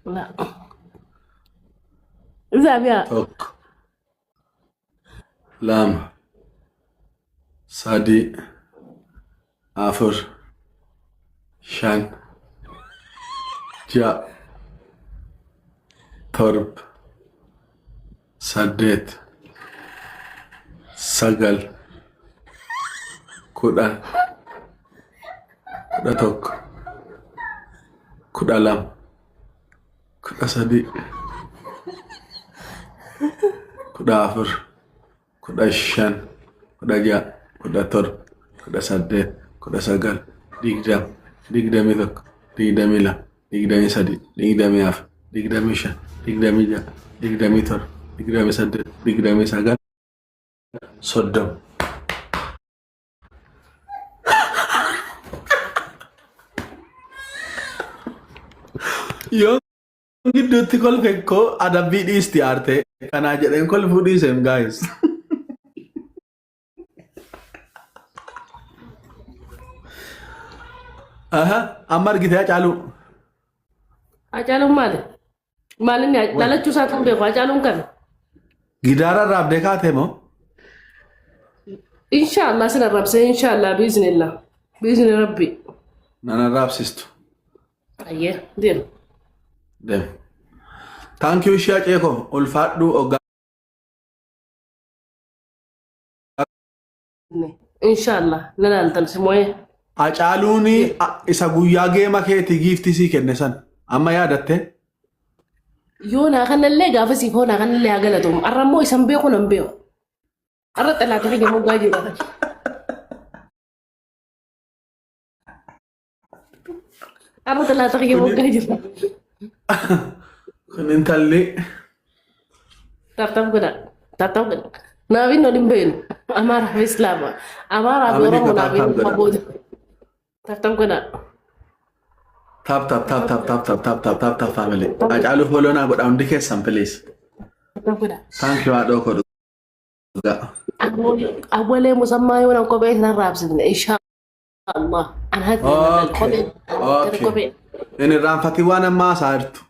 La. Zaabiyaa. Tokko. Lama. Sadii. Afur. Shan. Ja'a. Torba. Saddeet. Sagal. 10. 11. 12. 13. 14. 15. 16. 17. 18. 19. 20. 21. 22. 23. 24. 25. 26. 27. 28. 29. 30. Yoo gidduutti kolfe koo adabbii dhiisti aarte. Kanaa jedheen kolfuu dhiiseem guys. Aha, amma argite Hacaaluu. Hacaaluun maali? Maal inni dhalachuu isaa kan beeku Hacaaluun kami? Gidaara irraa abdee kaatee moo? Inshaallah sin arrabsee inshaallah biiznillah. Biizni rabbi. Nan arraabsistu. Ayyee deem. Deem. Thank you ishee Hacee koo ulfaadhuu oggaa. Inshaallah na laaltan si moo'ee. Hacaaluun isa guyyaa geema keetii giiftii sii kenne san amma yaadatte? Yoo naa kanallee gaafa siif hoo naa kanallee haa galatoomu. Arra immoo isan beeku nan beeku. Arra xalaata kiyya moggaa jira. Arra xalaata kiyya moggaa jira. Kun intalli Taaptaap godha. Taaptaap godha. Naaf inni waliin beeknu. Amaaraa fi Islaama. Amaaraa fi Amini Oromoo ko naaf taaptaap inni godha. booda. Taaptaap godha. Tap tap tap tap tap tap tap tap tap tap family. Hacaaluu follow naa godha hundi keessan please. Taaptaap godha. Thank you haadhoo koo dhugaa. Awwalee musammaa yoo nan kophee isin arraabsifne inshaa Allah. An haati Okay. kophee Okay. kophee. Inni irraanfatii waan ammaa haasaa jirtu.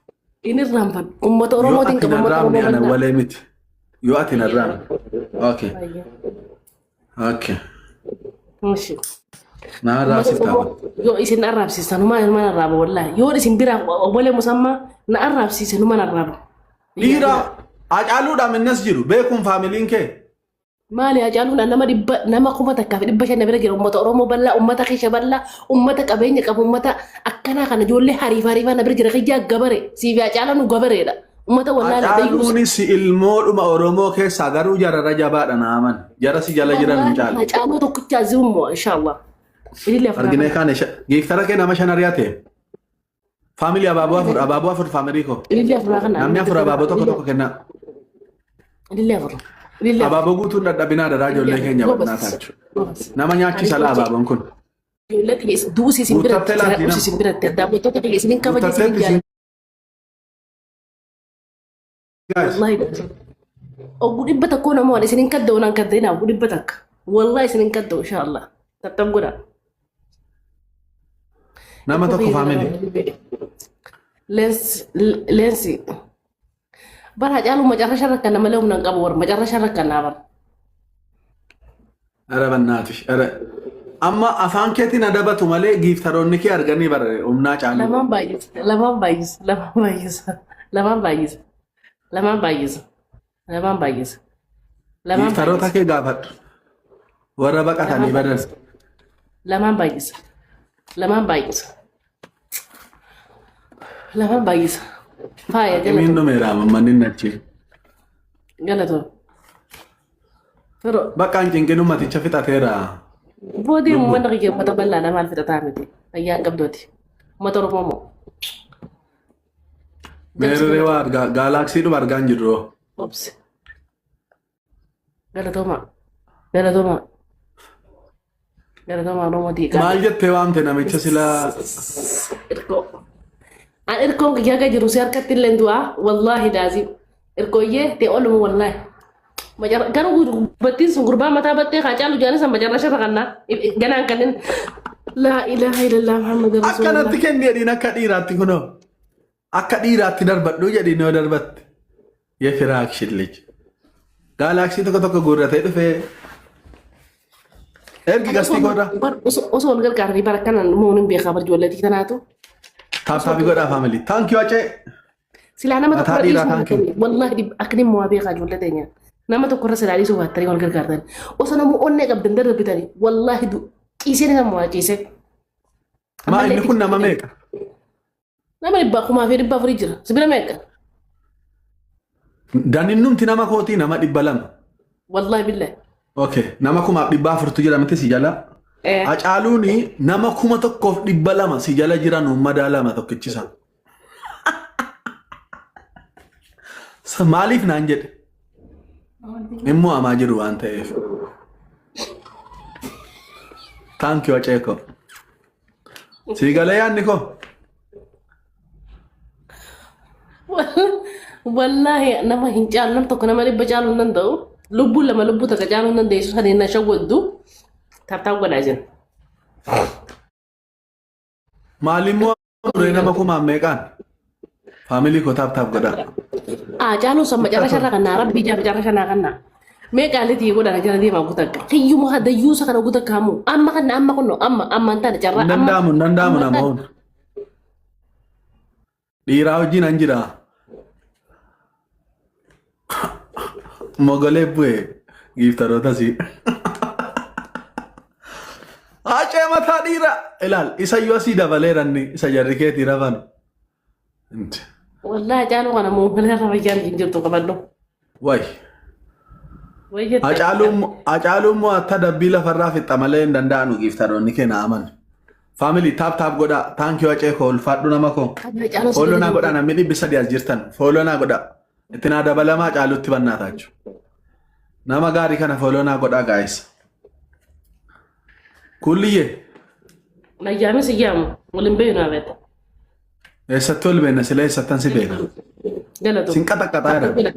Inni irraanfadhu. Uummata Yoo Oromootiin ati qaba hin uummata arraabne Oromoo ana bal'aa. walee miti. Yoo ati hin arraabne. Okay. Okay. Ishi. Na Uummata arraabsiftaa. Oromoo yoo isin arraabsiistan humaa ilmaan arraaba wallaahi. Yoo isin biraa awwalee musammaa na arraabsiise numan arraaba. Dhiira Hacaaluudhaan minnas jiru beekuun faamiliin kee. Maali Hacaaluun nama dhibba nama 1500 na bira jira uummata Oromoo bal'aa uummata keessa bal'aa uummata qabeenya qabu uummata akkanaa kana ijoollee hariifa hariifaa na bira jira kiyyaa gabare siif Hacaalaan nu gabareedha uummata wallaala dayyuus. Hacaaluunis ilmoodhuma Oromoo keessaa garuu jararra jabaadha na aman. Jara si jala jiran hin caalu. Hacaaluu tokkicha azimmoo inshaallah. Ilillee afuraa Arginee kana. kaane giiftara kee nama shan ari'ate. Faamilii abaaboo afur abaaboo afur faamilii koo. Ilillee afuraa kana. Namni afur abaaboo tokko tokko kennaa. Ilillee afur. Ilillee afur. Abaaboo guutuun dadhabinaa daraa ijoollee keenya badnaa taachu. Nama nyaachisa laa abaaboon kun. Ijoollee xiyya duusi isin biratti Guuttattee laatti duusi isin biratti daawwattoota kiyya isinin kabaja isinin Guuttatteetti isin jaalladha. guys. Wallahi oggu 100 nama waan isinin kadda'u naan kadda'ina oggu 100. Wallahi isinin kadda'u inshallah. Tattab godha. Nama tokko faamilii. Leensi leensi. Bara Hacaaluu macarrasha rakkana malee humna hin qabu warra macarrasha rakkanaa bara. Ara bannaatish. Ara. Amma afaan keetiin adabatu malee giiftaroonni kee arganii bara humnaa caaluu. Lamaan baay'isa lamaan baay'isa lamaan baay'isa lamaan baay'isa lamaan baay'isa lamaan baay'isa lamaan Giiftaroota baay'isa kee gaafadhu. Warra baqatanii lamaan badan. baay'isa lamaan baay'isa lamaan baay'isa lamaan baay'isa faaya Himiin galatoom dhumeera manni nachi. galatoom firoo Bakka hin cinqin ummaticha fixateera. boodee Lubbu. uummanni kiyya uummata bal'aadha maal fixataa miti fayyaa hin qabdooti uummata Oromoo moo Meerree waa argaa gaalaaksii dhuma argaa hin jirru. obse Galatoomaa. Galatoomaa. Galatoomaa Oromoo diiqaa. Maal jettee waamte namicha silaa Irkoo. An irkoon kiyya akka jiru si harkatti illee du'aa wallaahi laazim. Irkooyyee ta'e oluma wallaahi. Garuu gurbattiin sun gurbaa mataa battee haa caalu jaanis amma carraa irra kannaa ganaan kanneen laa ilaaha illallah Muhammad akkanatti rasuulullah. kenni jedhiin akka dhiiraatti kunoo. Akka dhiiraatti darbadhuu jedhiin yoo darbatte. Yefiraakshin lij. Gaalaaksii tokko tokko guurratee dhufee. Ergi gastii koodhaa. Osoo wal gargaaranii bara akkanaan moon hin beekaa bar ijoolleetii tanaatu. Tap tapii godhaa family. Thank you Acee. Silaa nama Mataa tokko irra dhiiraa dhiisuu thank you. baattanii wallaahi akka dhimma waa beekaa ijoollee teenya. Nama tokko irra silaa dhiisuu baattanii wal gargaartanii. Osoo namuu onnee qabdan darbitanii wallaahi ciisee nama waa ciisee. Maa Ammallee inni kun nama meeqa? Nama dhibba kumaa fi dhibba afurii jira. Sibira meeqa? Daninnumti nama kootii nama 200. Wallaahi billahi. Okay. Nama 1400tu jira miti si jala. Eh. Hacaaluuni nama 1200 si jala jiran madaalama tokkichisa. Maaliif naan jedhe? Immoo amaa jiru waan ta'eef. Thank you Aceeko. Sii galee yaadni koo? Wallaahi nama hin caalu nam tokko nama dhibba caaluu hin danda'u. Lubbuun lama lubbuu takka caaluu hin dandeessu saniin na shawwaddu. Taaptaap godhaa jira. Maalimmoo duree nama kumaan meeqaan? Faamilii koo taap taap godhaa. Aa caaluu san macarrasha irraa kannaa rabbii jaa macarrasha naa kannaa. Mee qaalitii godhaa jala deemaa gutakka. Hiyyuma dayyuusa kana gutakka ammoo amma kanna amma kunno amma amma hin taane carraa Hin amma. danda'amu hin danda'amu amma hin taane. namoonni. Dhiiraa wajjin an jira. Mogolee bu'e giiftaroota sii. Haacee mataa dhiiraa. Ilaal isa iyyuu asii dabaleera inni isa jarri keetii rafan. Wallaahi caaluu kana mogolee irra fayyaan hin jirtu qabadhu. Way. Way jette. Hacaaluun immoo akka dabbii lafarraa fixxa malee hin danda'anu giiftaroonni keenya aman. Family tap tap godhaa. Thank you Hacee koo ulfaadhu nama koo. Hacaaluu Follow naa godhaa namni 300 as jirtan. Follow naa godhaa. Itti naa dabalamaa caalutti bannaa taachu. Nama gaarii kana follow naa godhaa guys. Kulliyyee Nayyaamis iyyaamu waliin beeknu abeeta. Eessatti ol beenna sila eessattan si beeka. Galatoom. Sin qaxaqqaxaa jedha.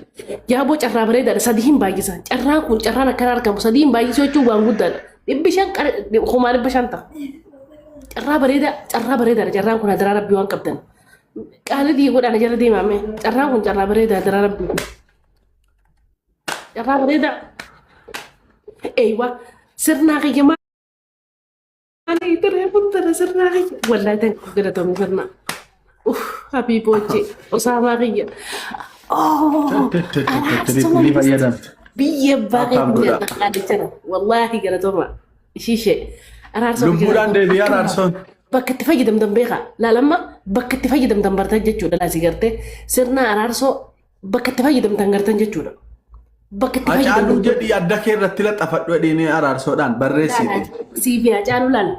Yaaboo carraa bareedaadha. Sadii hin baay'isan. Carraan kun carraan akkana argamu. Sadii hin baay'isu jechuun waan guddaadha. 500 500,000 ta'a. Carraa bareedaa carraa bareedaadha. Carraan kun hadaraa rabbii waan qabdan. Qaalii godhaan jala deemame. Carraan kun carraa bareedaa hadaraa rabbii. Carraa bareedaa. Eeywa sirnaa kiyya Ani tiree funtana sirnaa kiyya. Wallaahi tan galatoomii sirnaa. Uff habiiboochee Osaamaa kiyya. Oh araarsuma Ni fayyadamte. biyya abbaa Akkaan keetii godha. qaalichana. Wallaahi galatooma. Ishiishee. Araarsoo Lubbuudhaan deebi'ee araarsoon. Bakka itti fayyadamtan beekaa. Laalamma bakka itti fayyadamtan bartan jechuudha. Laasii gartee sirna araarsoo bakka itti fayyadamtan gartan jechuudha. Bakka itti Hacaaluu fayyadamtan. jedhii adda kee irratti laxafadhu jedhiin araarsoodhaan barreessiiti. Siifi Hacaaluu laal.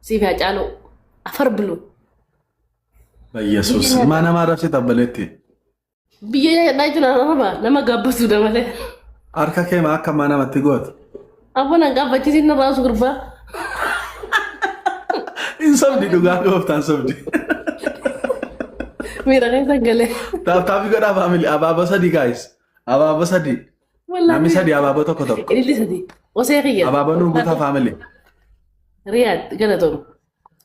Siifi Hacaaluu. Afar bilu. Bayyesuus. Maa nama arrabsita abbaleetti. Biyya nyaadhaa jechuun arraba nama gaabbatuudha malee. Harka kee maa akka maa namatti goota. Abbo nan gaabbachiisin narraa osu gurbaa. Hin sobdi dhugaa gooftaan sobdi. Miira keessa galee. Tap tapii godhaa family abaaboo sadii guys. Abaaboo sadii. Namni sadii abaaboo tokko tokko. Ililli sadii. Osee kiyya. Abaaboo nuu guutaa family. Riyaad galatoom.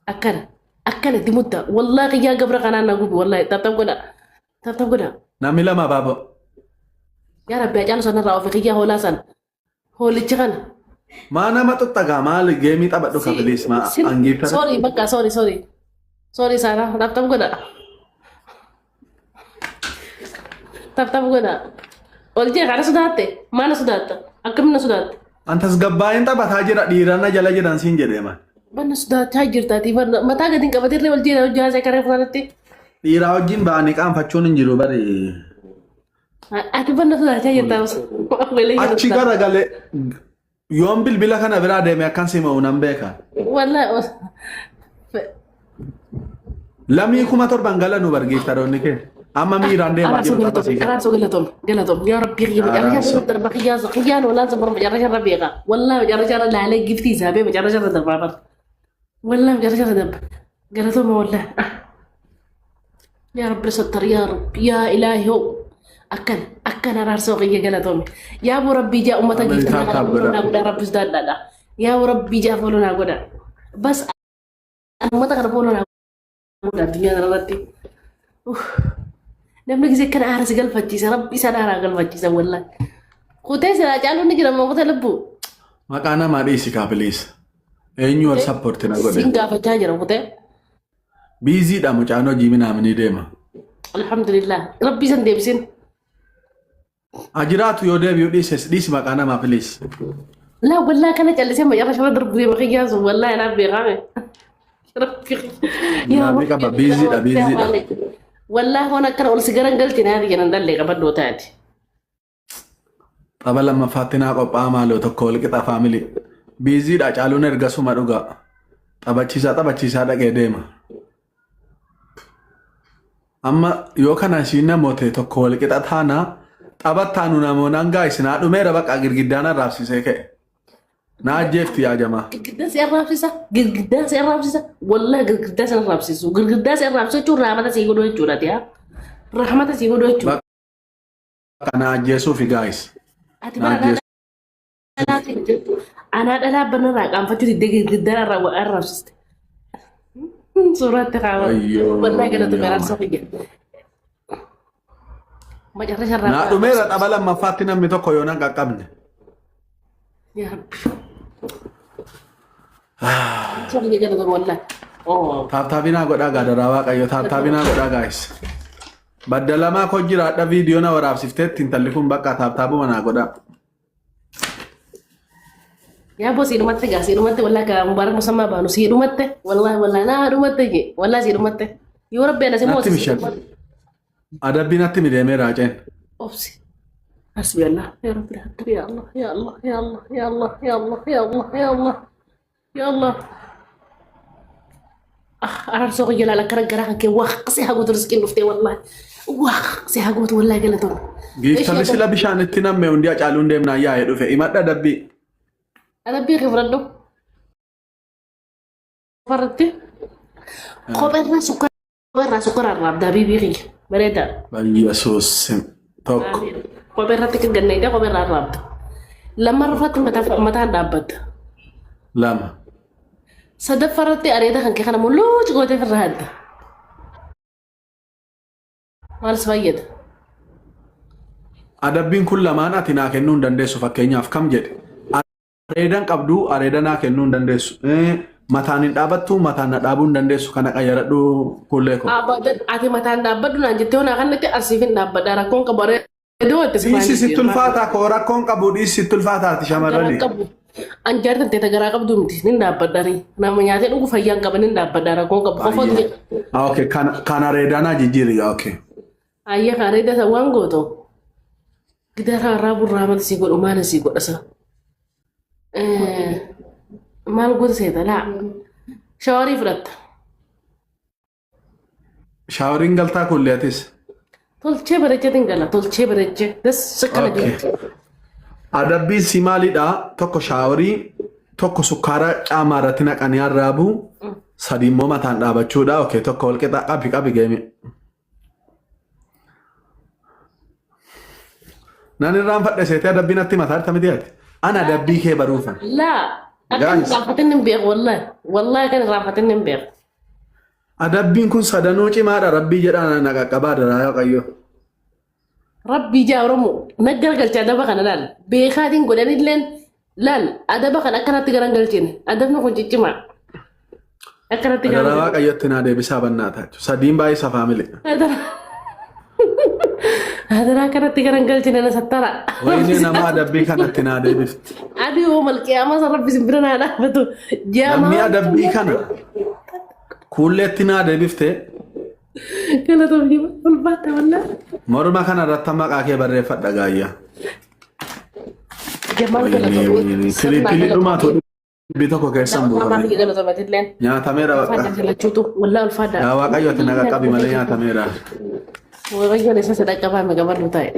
Akkana. Akkana itti mutta. Wallaahi kiyyaa gabra kanaan na gubi wallaahi. Tap tap godha. Tap tap godha. Namni lama abaaboo. Yaa Rabbi Hacaaluu sanarraa ofi kiyyaa hoolaa sana. Hoolichi kana. Maa nama xuxxagaa maali geemii taphadhu ka please maa angiiftara. Sorry bakka sorry sorry. Sorry Sara tap tap godha. Tap tap godha. Ol jee kana sodaatte maana sodaatta akkamiin na sodaatte. An tasgabbaa'een taphataa jira dhiirana jala jiran siin jedhee man. Banna sodaachaa jirta ati barna mataa gadi hin qabatirree ol jee hojii haasee karee fudhatti. Dhiiraa wajjin ba'anii qaanfachuun hin jiru bari. Ati banna sodaachaa jirta. Achi garagalee yoon bilbila kana biraa deeme akkan si mo'u nan beeka. Wallahi Lamii 7,000 galanu bargeeftaroonni kee. Amma miiraan deemaa Araarsoo jiru tapha galatoom sii kenna. araarsoo galatoom galatoom yaa rabbii kiyya macarrasha Araarsoo. darba kiyyaa kiyyaan walaan sabbar macarrasha irra beeka wallahi macarrasha irra laalee giftii isaa bee macarrasha irra darbaa bar wallahi macarrasha irra darba galatooma wallahi yaa rabbi sattar yaa rabbi yaa ilaahi hoo akkan akkan araarsoo kiyya galatoome yaa boo rabbii jaa ummata Ameen giiftii taap kana taap foloo godhaa. naa godhaa rabbi sodaadhaadha yaa boo rabbii jaa foloo naa godhaa bas ummata kana foloo naa godhaa addunyaa kanarratti. Namni gisee kana aara si galfachiisa. Rabbi isaan aaraa galfachiisa wallahi. Kutee silaa caaluun ni jira moo kutee lubbuu. Maqaa namaa dhiisi kaa please. Eenyu wal support na godhe. Siin gaafachaa jira kutee. Biiziidha mucaan hojii minaaminii deema. Alhamdulillah. Rabbi isan deebisin. Ajiraatu yoo deebi'u dhiises dhiisi maqaa namaa please. Laa wallaa kana callisee macaafa shama darbu deema kiyyaa sun wallaa inaaf beekame. Rabbi yaa Naafni qaba biiziidha biiziidha. Wallaa waan akkana ol si garan galchi naati jedhan dhallee qabadhoo taati. Tapha lammaffaatti naa qophaa'aa maaloo tokko wal qixa faamilii. Biiziidha caaluun ergasuma dhugaa. Taphachiisaa taphachiisaa dhaqee deema. Amma yoo kana isiin namoote tokko wal qixa taana taphattaanu namoonaan gaa isinaa dhumeera bakka girgiddaan arraabsisee ka'e. Naa ajjeefti yaa jamaa. Girgiddaa si arraabsisa. Girgiddaa si arraabsisa. Wallahi girgiddaa si arraabsisu. Girgiddaa si arraabsisu jechuun rahmata sii godhuu jechuudha ati haa. Rahmata sii godhuu jechuudha. Bakka naa ajjeesuufi gaayis. Ati Naa bara ajjeesuufi. anaa dhalaa banarraa qaanfachuu diddee girgiddaa irraa wa arraabsiste. Suuraatti kaawwa. Wayyoo. Wallahi galata garaarsa kiyya. Macarrasha irraa. Naa dhumeera tapha lammaffaatti namni tokko yoo nan qaqqabne. Yaa Rabbi. Suurri galata wallahi. Oh. Taaptaabinaa godhaa gaadaraa waaqayyo taaptaabinaa godhaa gaayis. Baddalamaa koo jiraadha viidiyoo na waraabsifteetti intalli kun bakka taaptaabuma naa godhaa. Yaa boo sii dhumatte gaa sii dhumatte wallahi gaa mubaarak musammaa baanu sii dhumatte wallahi wallahi naa dhumatte je wallahi sii dhumatte yoo rabbi ana si Natti moose sii mishal. dhumatte Adabbii natti mideemee raaceen. obsi hasbi Allah ya rabbi alhamdu ya Allah ya Allah ya Allah ya Allah ya Allah ya Allah ya Allah ya Allah ah ararsoo kiyya laala akkana garaa kan kee waqsi haa gootu riskiin dhuftee wallahi waqsi haa gootu wallahi galatoon Giiftalli sila bishaan itti namme hundi hacaaluun deemnaan yaa'ee dhufe. Himadha adabbii. Adabbii kee fudhadhu. Farratti kopheerraa sukkaara sukkaara irraa abdaa biibii kiyya bareedaa. Yesuus tokko. Kopheerratti kan ganneedha kopheerraa irraa abda. Lammarratti mataan dhaabbatta. Lama. Sadaffaarratti areeda kan kee kana mulluuci gootee firra hadda. Maal si fayyada? Adabbiin kun lamaan ati naa kennuu hin dandeessu fakkeenyaaf kam jedhe. Areedan qabdu areeda naa kennuu hin dandeessu. Mataan hin dhaabattu mataan na dhaabuu hin dandeessu kana qayyaradhu kullee koo. Ati mataan dhaabbadhu naan jettee honaa kanatti asiif hin dhaabbadha rakkoon qabu areedoo itti si Dhiisi sitti ulfaataa koo rakkoon qabu dhiisi sitti ulfaataati shamarrani. qabu. An jaartan teeta garaa qabdu miti nin dhaabbadhani. Nama nyaatee dhugu fayyaan qaba nin dhaabbadha rakkoon qabu. Qofoon jedha. Okay kan areedaa naa jijjiiri okay. Ayya kan areeda san waan gootu. Gidaara irraa burraa maal sii godhu maal sii godha sa. Maal goota seeta laa. Shawarii fudhatta. Shaawariin galtaa kullee atis. Tolchee bareecheetiin gala tolchee bareechee. Das akkana Okay. jirti. Adabbiin si maalidha? Tokko shaaworii, tokko sukkaara caamaa irratti naqanii arraabu, sadi immoo mataan dhaabachuudha. Okay, tokko wal qixa qabi qabi geemi. Nan irraanfadhe seetee adabbii natti mataa jirta miti ati. Ana adabbii kee baruufan. Laa akka Guys. irraanfatin hin beeku wallahi. Wallahi kan irraanfatin hin beeku. Adabbiin kun sadanuu cimaadha rabbii jedhaa na qaqqabaa daraa waaqayyo. Rabbii jaa Oromoo na garagalcha adaba kana laal beekaatiin godhanilleen laal adaba kana akkanatti garagalchine adabni kun ciccimaa akkanatti Adaraa garagalchine. waaqayyotti naa deebisaa bannaa taatu. Sadiin baay'ee safaa mile. Adaraa akkanatti garagalchine na sattara. Wayinee nama adabbii kanatti naa deebifti. Adii hoo malqiyaamaa san rabbi simbira naa dhaabatu. Namni adabbii kana kuulleetti naa deebifte Galatoomni ulfaata wallaa. morma kana irratti maqaa kee barreeffadha gaayyaa. Jamaan galatoomni. Tirippilii dhumaatu dhibbi tokko keessan buufame. Galatoomni. Nyaatameera Ulfaadha bakka. jalachuutu wallaa ulfaadha. Yaa waaqayyo ati na qaqqabi malee nyaatameera. Waaqayyoon isa sadaqaa qabame qabadhu ta'e.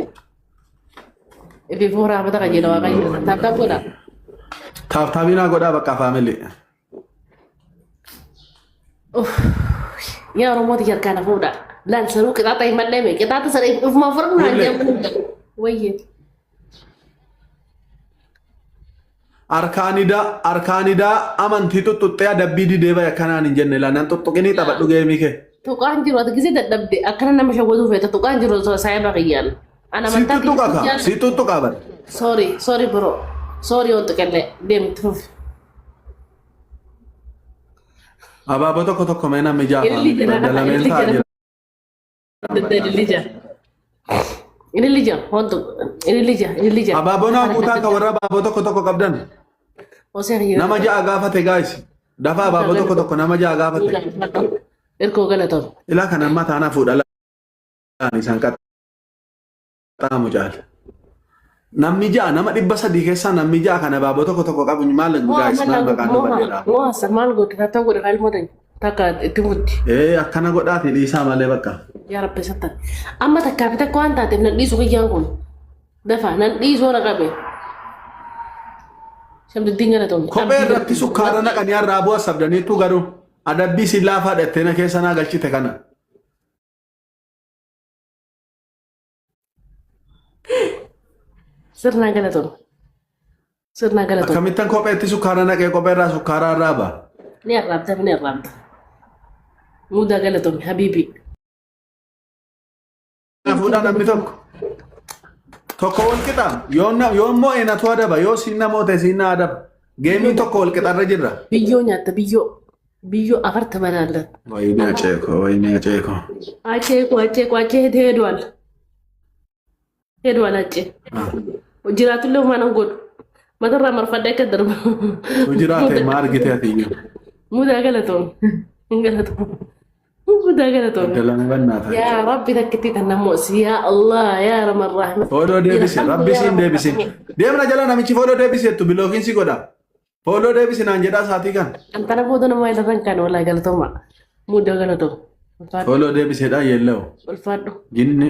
Ifi fuuraa mata qajeela waaqayyo. Taaptaap godha. Taaptaabii naa godhaa bakka faamilii. Yaa Oromooti harkaan hafuudha. Laal sanuu qixaaxa hin malleeme. Qixaaxa sana ofuma fudhadhu naan Kuullee. jedhamu. Wayye. Arkaanidaa amantii xuxuxxee adabbii didee baya kanaan hin jenne laa nan xuxuqinii taphadhu geemii kee. Tuqaan jiru ati gisee dadhabde akkana nama shawwaduu feeta tuqaan jiru osoo saayiba kiyyaan. Ana Si amantaa tuttuqa kiyya ka jaalladha. si tuttuqa bara. Sorry, sorry bro. Sorry on tuqellee deemti fufi. Abaaboo tokko tokko mee namni Ililli jaafaan jira kana baddalameen ililli ta'a jira. jira. Ililli jira. Ililli jira. Hontu ililli jira ililli jira. Abaaboo naa guutaa ka warra abaaboo tokko tokko qabdan. Osee kiyya. Nama ja'a gaafate guys. Dafa abaaboo tokko tokko nama ja'a gaafate. Irkoo galatoom. Ilaa kan amma taanaa fuudha laan isaan qaxxaamu caala. Namni ja'a nama 300 keessaa namni ja'a kan abaaboo tokko tokko qabu maal guys maal maqaan nu badheedha. Moo hasa maal goote tatta godhe kan ilmoo ta'e takka itti muddi. Ee akkana godhaati dhiisaa malee bakka. Yaa rabbi sattan. Amma takkaa fi takka waan taateef nan dhiisu kiyyaan kun. Dafa nan dhiisuu na qabe. Shamdiddiin galatoom. Kophee irratti sukkaara naqanii arraabuu asabdaniitu garuu adabbii si laafaa dhattee na keessa naa galchite kana. Sirnaa galatoom. Sirnaa galatoom. Akkamittan kopheetti sukkaara naqee kophee irraa sukkaara arraaba. Ni arraabda ni arraabda. Mudaa galatoom habiibi. Na fuudhaa namni tokko. Tokko wal qixa. Yoo immoo eenatu adaba yoo siin namoota siin na adaba. Geemii tokko wal qixarra jirra. Biyyoo nyaatta biyyoo. Biyyoo afarta banaallan. Wayinii aceeko wayinii aceeko. Achee koo achee koo achee heeduwal. Heeduwal achee. Jiraatullee homaa nan godhu. Matarraa marfadhee akka darbu. Tu jiraate maa argite ati iyyuu. Mudaa galatoom. Hin galatoom. Mudaa galatoom. Dalame bannaata. Yaa Rabbi takkitti tan namoos. Yaa Allah yaa Rahman Rahman. Fooloo deebisi rabbi siin deebisi. Deemna jala namichi fooloo deebisi jettu bilookiin si godha. Fooloo deebisi naan jedhaa saatii kan. Antana booda nama ilaallan kan walaa galatooma. Mudaa galatoom. Ulfaadhu. Fooloo deebiseedha yeella'u. Ulfaadhu. Jinni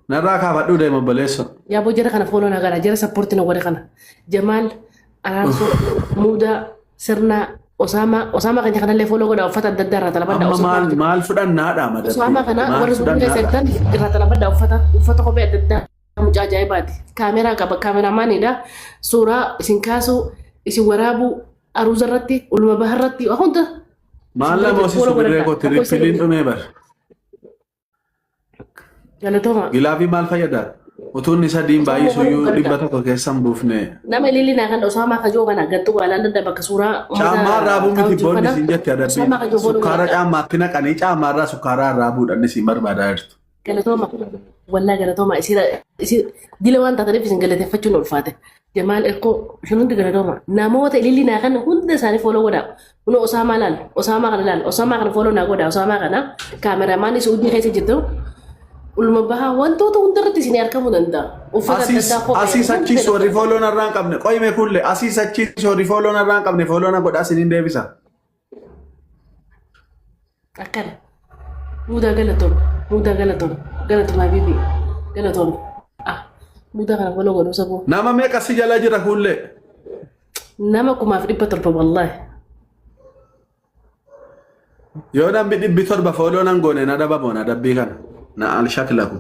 narraa kaafadhuu deema obboleessa. Yaa boo jara kana fooloo na gara jara sappoorti na godhe kana. Jamaal Araarsoo Muudaa Sirnaa Osaamaa Osaamaa keenya kanallee fooloo godha uffata adda addaa irraa talabadha Amma maal maal fudhannaadha madabbii. Osaamaa kana Maal warra suuqii keessa fudhannaadha. jirtan irraa talabadha uffata uffata kophee adda addaa mucaa ajaa'ibaati. Kaameraa qaba kaameraamaanidha. Suuraa isin kaasuu isin waraabuu aruuza irratti ulma baha irratti waa hunda. Maal Isin nama bira hosisu fooloo birree godhadha. kooti Rakkoo isin rippiliin dhumee bar. Galatooma. Gilaafii maal fayyada? Utuu inni sadiin baay'isuyyuu 100 keessa hin buufne. Nama ililli naa kan Osaamaa kajoo kana gattu waalaan dadda bakka suuraa Caammaa irraa bu'u miti boonni siin jette adabbiin. Osaamaa kajoo boonu Sukkaara caammaatti naqanii caammaa irraa sukkaara irraa buudhanni siin barbaadaa jirtu. Galatooma. Wallaa galatooma. Isin dila waan taataniif isin galateeffachuun ulfaate. Jamaal Erkoo isin hundi galatooma. Namoota ililli naa kana hunda isaanii fooloo godhaa. Kunoo Osaamaa laal. Osaamaa kana laal. Osaamaa kana fooloo naa godhaa. Osaamaa kana kaameramaanii suudii keessa jirtu. Ulma bahaa wantoota hundarratti isin argamuu danda'a. Uffata adda Asiis addaa kophee asiis hunda achiis warri fooloo narraa hin qabne qoyime kulle asiis achiis warri fooloo narraa hin qabne fooloo na godhaa isiniin deebisa. Akkana. Muudaa galatoom. Muudaa galatoom. Galatoom habiibi. Galatoom. Ah. Muudaa kana follow godhuu saboo. Nama meeqa si jala jira kuullee? Nama 1700 wallaahi. Yoo namni 700 fooloo nan goone na dhabamoo na dabbii kana. Na alshaklaku.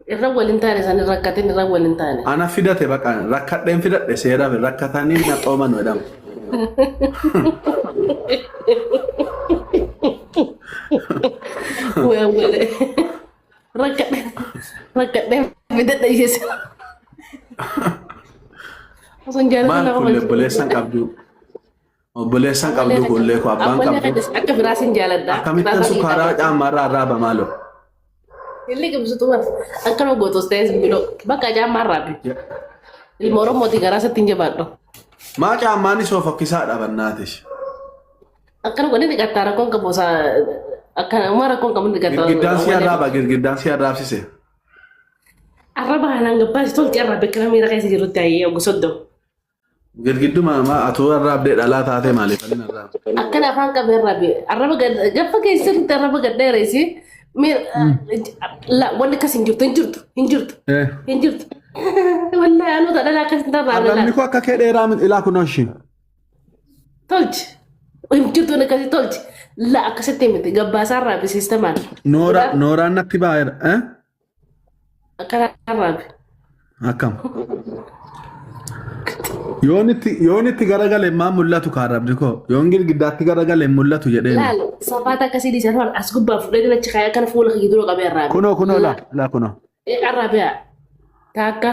Irra waliin taane isaan irra rakkatin irra waliin taane. Ana fidate baqa rakkadheen fidadhe seeraaf rakkatanii na xooman jedhama. Wee rakkadheen rakkadheen fidadhe ishees. Osoo hin jaalatin Maal nama kulle obboleessan qabdu. Obboleessan qabdu kullee koo abbaan qabdu. Akka biraas hin jaaladha. Akkamittan sukkaaraa caammaarraa arraaba maaloo. Illi qibsitu bar akkana gootos ta'es biloo bakka caammaa arraabi. Ilma Oromooti garaa isatti hin jabaadhu. Maa caammaan isoo fokkisaadha bannaatis. Akkana godhee dhiqattaa rakkoon qabu isaa akkana uma rakkoon qabu dhiqattaa. Girgiddaan si arraaba girgiddaan si arraabsise. Arraba kanaan gabbaasi tolti arraabe akkana miira keessa jirutti ayyee oggu soddom. Girgidduma maa atuu arraabdee dhalaa taatee maaliif ani arraaba. Akkana afaan qabee arraabe arraba gaffa keessatti arraba gad dheereessi. Wanni akkas hin jirtu hin jirtu hin jirtu hin jirtu. Wallahi anuu dhalaa akkas hin tarraabne Arrabni laal. koo akka kee dheeraa miti ilaa kunoo ishiin. Tolchi. Hin jirtu inni akkasii tolchi. La akkasitti miti gabbaasaa arraabe siistamaan. Noora nooraan natti baay'eera. Eh? Akkana arraabe. Akkam. Yoon itti garagale maa mul'atu kaarrabdi koo yoon girgiddaatti garagale hin mul'atu jedheen. Laal safaata akkasii dhiisan waan as gubbaa fudhatee achi kaayee akkana fuula kiyya dura qabee arraabe. Kunoo kunoo laa laa kunoo. Arraabe taakka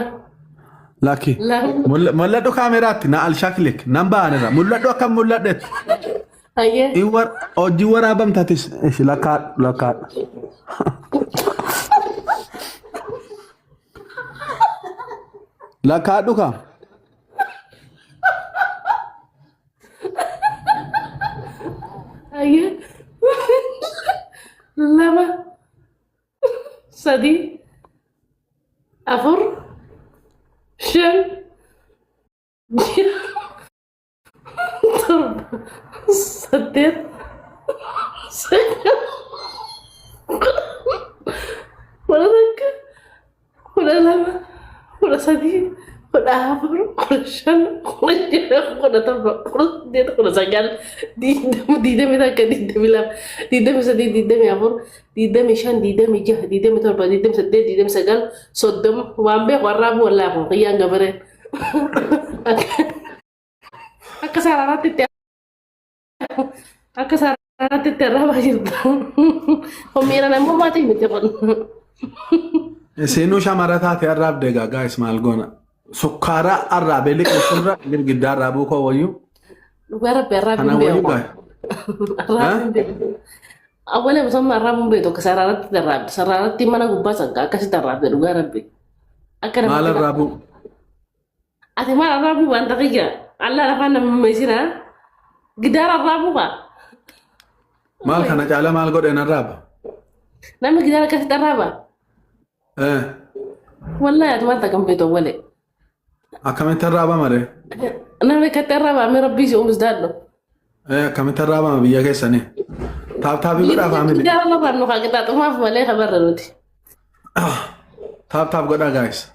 Lakki. lama. Mul'adhu kaameraatti na alshaklik nan ba'anirra mul'adhu akkam mul'adhetti. Hayyee. In war hojii waraabamtatis ishi lakkaadhu lakkaadhu. Lakkaadhu kaa. Hayyee. Lama. Sadii. Afur. Shan. Torba. Saddeet. Sagal. 11, 12, 13, 14, 15, 16, 17, 18, 19, 20, 21, 22, 23, 24, 25, 26, 27, 28, 29, 30. Waan beeku arraabu wallaahi kun qiyyaan gabareen. Akka saaraatti itti akka saaraatti itti arraabaa jirta. Miira namummaatiin miti kun. Seenuu shamara taate arraabde egaa guys maal goona. Sukkaara arraabee liqimsurra girgiddaa arraabuu koo wayyuu. Dhugaa rabbi arraabuun Kana wayyuu beeku. gaay. Arraabuun beeku. Awwalee musammaa arraabuun beeku akka saraaratti arraabde. Saraaratti mana gubbaa sangaa akkasitti arraabde dhugaa rabbi. Akka Maal namatti arraabuu? Ati maal arraabuu waan taqiyya? Allah afaan nama meesina. Gidaara arraabuu kaa? Maal kana caala maal godheen arraaba? Namni gidaara akkasitti arraaba? Eh, Wallahi ati waan takka hin beektu awwalee. Akkamitti arraaba malee? Namni akkatti arraaba ammi rabbii si uumus daadhu. Eh, akkamitti arraabama biyya keessanii? Tap tapii godhaa family. Gidaara lafaan nu haa qixaaxumaaf malee kabarra nuti. Tap tap godhaa guys.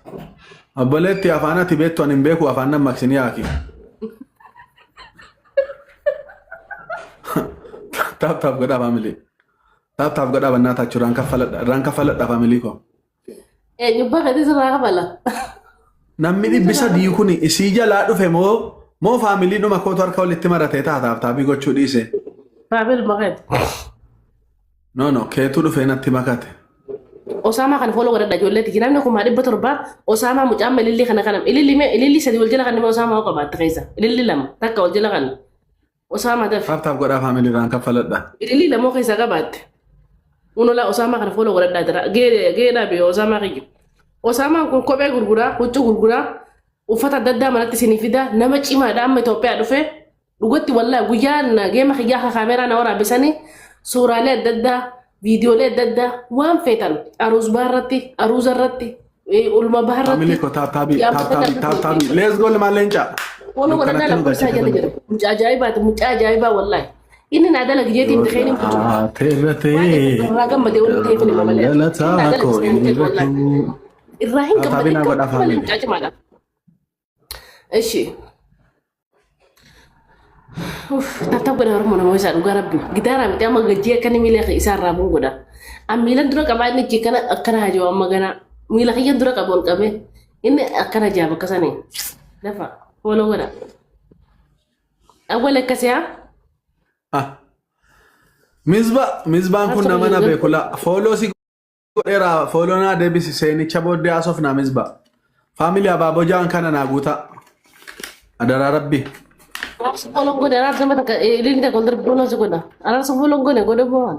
Obboleetti afaan ati beektu ani hin beeku afaan nan maqsinii haaki. Tap tap godhaa family. Tap tap godhaa bannaa taachuu irraan kaffaladha irraan kaffaladha family koo. Eenyubbaa keetis irraa kafala. Namni 300 kun isii jalaa dhufe moo moo family dhuma kootu harka walitti maratee ta'a tap tapii gochuu dhiise? Family maqeet. No no keetu dhufee natti makate. Osaamaa kana follow godhadha ijoollee tiyya. Namni 700,000 Osaamaa mucaan ilillii kana kana ililli mee ilillii sadi wal jala kan nama Osaamaa hoo qabaatte keessa ililli lama takka wal jala kan Osaamaa dafi. Tap tap godhaa family irraan kaffaladha. Ilillii lamoo keessaa qabaatte. Unola Osaamaa kana follow godhadhaa jira. Geedhaa biyya Osaamaa kiyya. Osaamaan kun kophee gurguraa, huccuu gurguraa, uffata adda addaa manatti isinii fida. Nama cimaadha amma Itoophiyaa dhufe. Dhugatti wallaahi guyyaan geema kiyyaa akka kaameeraa na waraabisanii suuraalee adda addaa, viidiyoolee adda addaa waan feetan aruuz baarratti, aruuza irratti, ulma Family baarratti. koo tap tapii tap tapii tap tapii. Let's go ilmaan leencaa. Follow godhadhaa Dukkanatti nu lakkoofsa galchite jala kun. jira. Mucaa ajaa'ibaati, mucaa ajaa'ibaa wallaahi. Inni naa dalagi jeetiin itti keenin butu. Irratee Irraa gammadee walitti ta'eef ilma malee. galataa koo irratu. Irraa hin Tap tapii gammadee naa godhaa malee family. mucaa cimaadha. Ishi. Uff, tap tap godha Oromoo namoota isaa dhugaa rabbi. Gitaara miti amma gajjii akka inni miila isaa irraa bu'u godha. An miilan dura qabaa inni ichi kana akkana hajoo amma ganaa. Miila kiyyan dura qabu ol qabee. Inni akkana jaaba akka sanii. Lafa follow godha. Awwal akkasii haa. Ah. Mizba mizbaan kun nama na beeku la follow si godheera follow naa deebisi seenicha booddee haasofnaa mizba. Family abaaboo ja'an kana naa guutaa. Adaraa rabbi. Araarsa follow godhe araarsa nama takka ililli takka ol darbe follow si godha. Araarsa follow godhe godhe bu'aan.